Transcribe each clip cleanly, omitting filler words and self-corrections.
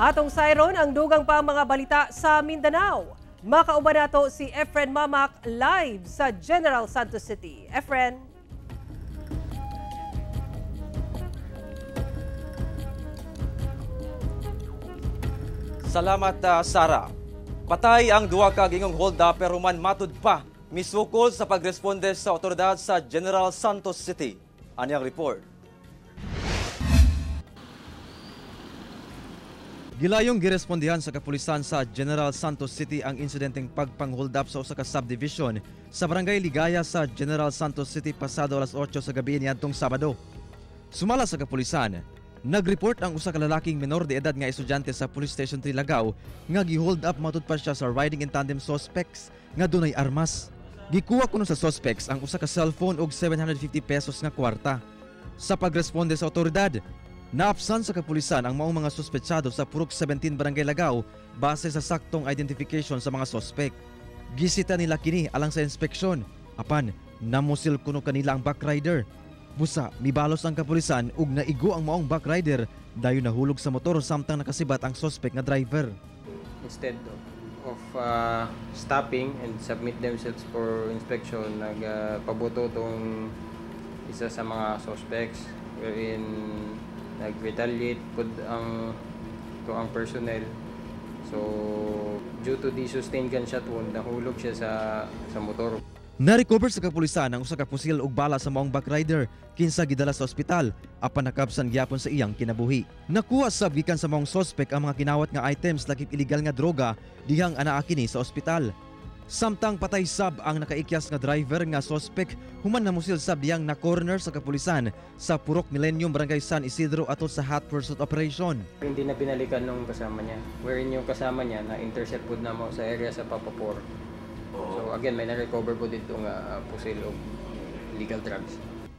Atong sayron ang dugang pa mga balita sa Mindanao. Makauban nato si Efren Mamac live sa General Santos City. Efren. Salamat, Sara. Patay ang duha ka gingong hold-up pero man matud pa misukol sa pagresponde sa otoridad sa General Santos City. Ani ang report. Gilayong girespondihan sa kapulisan sa General Santos City ang insidenteng pagpang-hold up sa usa ka subdivision sa Barangay Ligaya sa General Santos City pasado alas 8 sa gabi niadtong Sabado. Sumala sa kapulisan, nag-report ang usa ka lalaking menor de edad nga estudyante sa Police Station 3 Lagao nga gi-hold up matud pa siya sa riding in tandem suspects nga dunay armas. Gikuha kuno sa suspects ang usa ka cellphone ug 750 pesos nga kwarta. Sa pagresponde sa otoridad, naapsan sa kapulisan ang maong mga suspetsado sa Purok 17 Barangay Lagao base sa saktong identification sa mga sospek. Gisita nila kini alang sa inspeksyon. Apan, namusil kuno kanila ang backrider. Busa, mibalos ang kapulisan ug naigo ang maong backrider dayon nahulog sa motor samtang nakasibat ang sospek nga driver. Instead of stopping and submit themselves for inspection, nagpabuto tong isa sa mga suspects wherein nag-retaliate pud ang to ang personnel. So due to the sustained gunshot wound, nahulog siya sa motor. Na-recover sa kapulisan ang usa ka pusil ug bala sa maong backrider kinsa gidala sa ospital apan nakabsan gyapon sa iyang kinabuhi. Nakuha sab gikan sa maong suspect ang mga kinawat nga items lakip illegal nga droga dihang anaa kini sa ospital. Samtang patay sab ang nakaikyas nga driver nga suspect human namusil sab diyang na corner sa kapulisan sa Purok Millennium Barangay San Isidro atol sa hot pursuit operation. Hindi na binalikan nung kasama niya. Wherein yung kasama niya na intercept pud namo sa area sa Papapor. So again, may na-recover po dito nga pusil og illegal drugs.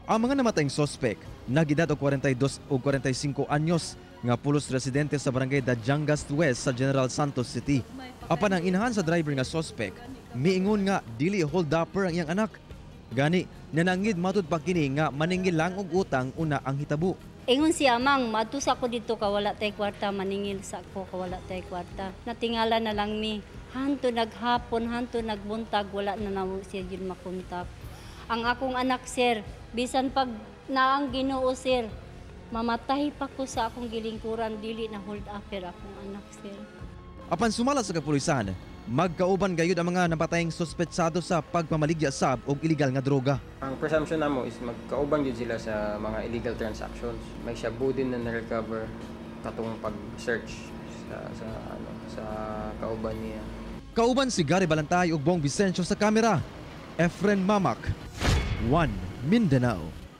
Ang mga namatayng suspect nagedad og 42 o 45 anyos nga pulos residente sa Barangay Dadiangas West sa General Santos City. Apan ang inahan sa driver nga suspect, miingon nga dili hold-upper ang iyang anak. Gani, nanangid matud pa kini nga maningil lang og utang una ang hitabo. Ingon siya, mang, matus ako dito kawala tay kwarta, maningil sa ako kawala tay kwarta. Natingala na lang mi. Hanto naghapon, hanto nagbuntag, wala na namo siya yun makontak. Ang akong anak, sir, bisan pag naang Ginoo, sir, mamatay pa ko sa akong gilingkuran, dili na hold upper akong anak, sir. Apan sumala sa kapulisan, magkauban gayud ang mga napatayng suspetsado sa pagpamaligya sab og illegal nga droga. Ang presumption namo is magkauban gyud sila sa mga illegal transactions. May shabu din na na-recover katong pag-search sa kauban niya. Kauban si Gary Balantay ug Bong Vicencio sa kamera. Efren Mamac, 1 Mindanao.